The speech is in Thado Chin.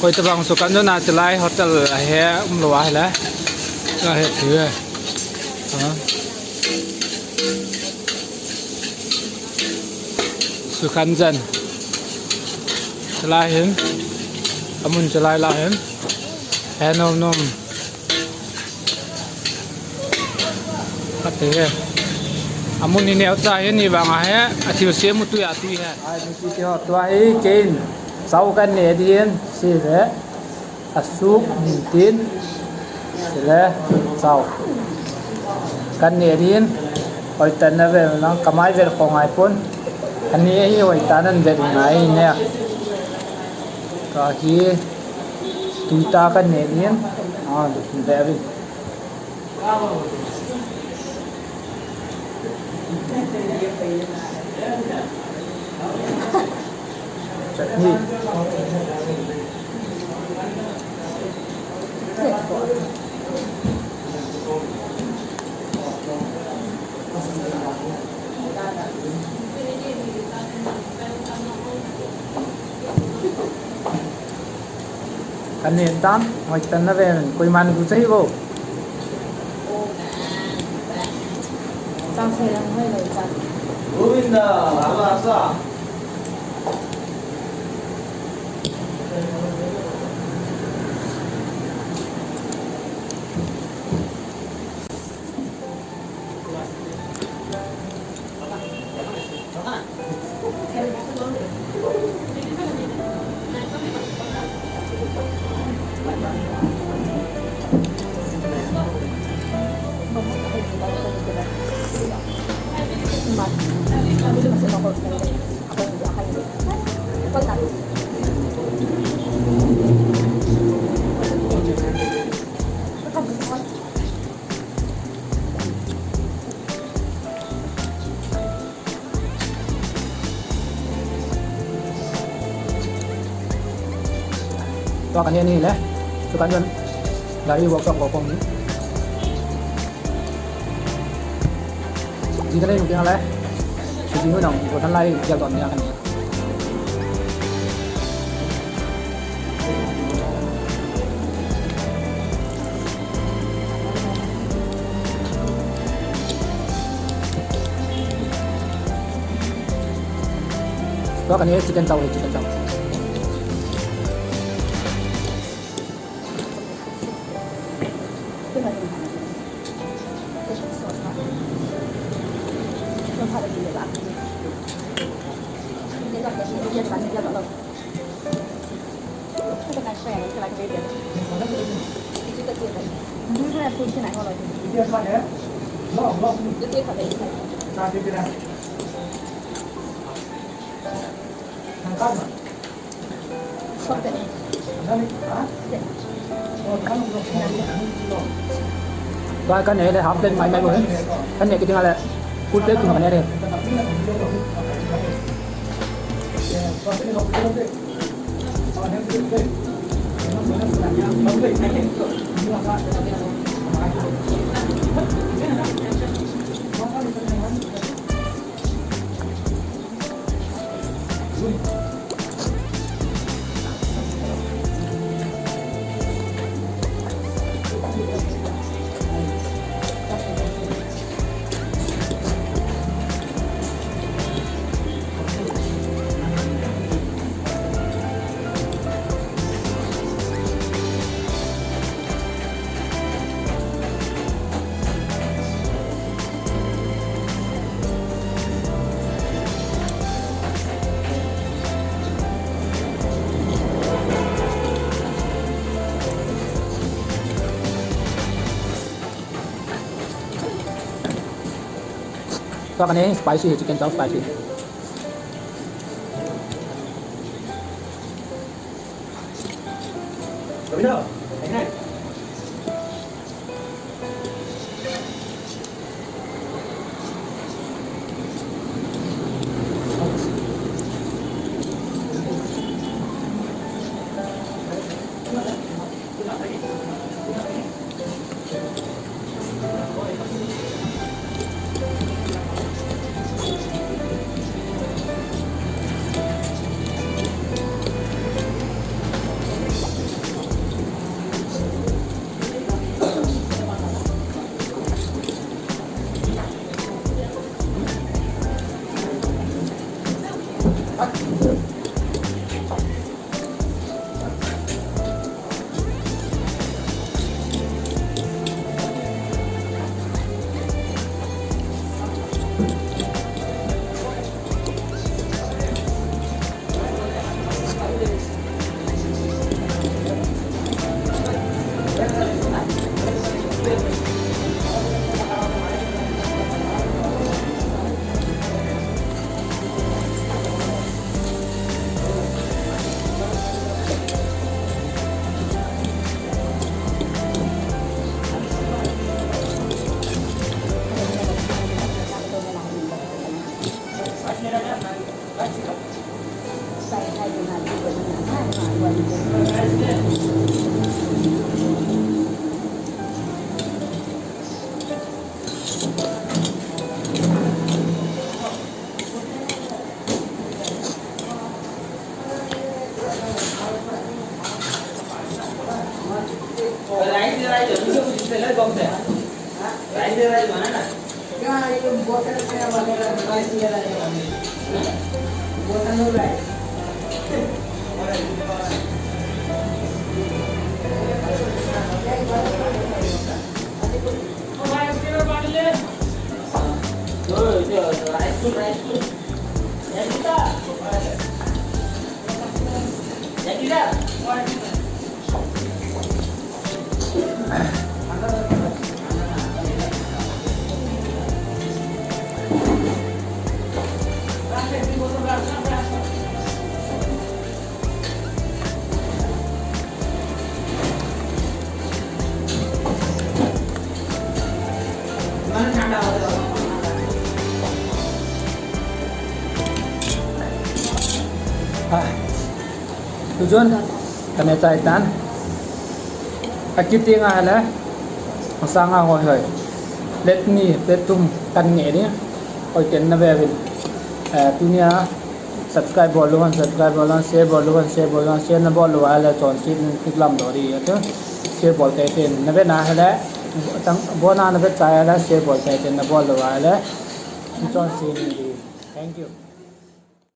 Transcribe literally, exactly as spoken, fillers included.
Koi tabang Sukhanjan a chilai hotel ahi, umlou ahile. Ahi, ti ve. Ha. Sukhanjan. Chilai hin. Amun chilai la hin. He nom nom. Kati he. Amun ni neo cha he ni vang a he. Athil se mu tu ya tu he. Ai, ni ti ti ho tu ahi kein. Chau kan ne din. Si le. Asuk ni tin. Si le. Chau. Kan ne din. Oi tan na ve nang kamai ve ko ngai pun. Ani hi oi tan an ve ngai ne. Ka hi. Tuita kan ne din. Ah, ve ve. Chutney. Kan ne tan, hoi tan na ve, koiman gu chai vo. Chang se lang hoi lo tan. Govinda, ala sa. Tua kan ne ni le. Tua kan ne. Gari workshop ko kong ni. Di ka le nung kya le. Di nung nung ko tan lai ya ton ya kan ni. Tua kan ne chicken chow, chicken chow. Ba kan ne le half plate mai mai bo he. Kan ne kiti nga le full plate tu kan ne le. Tua kan ne spicy he, chicken chow spicy. Ah, tuchun, kane chai tan. Akiti nga le, asanga hoi hoi. Plate ni, plate thum kan nge ni. Hoi ten na ve vin. Eh, tunia subscribe bol lou hen, subscribe bol lou hen, share bol lou hen, share bol lou hen, share na bol lou ahile chonset in kiklam lou di. Atu share bol tei ten na ve na ahile, tang bona na ve chai ahile share bol tei ten na bol lou ahile. Chonset in di. Thank you.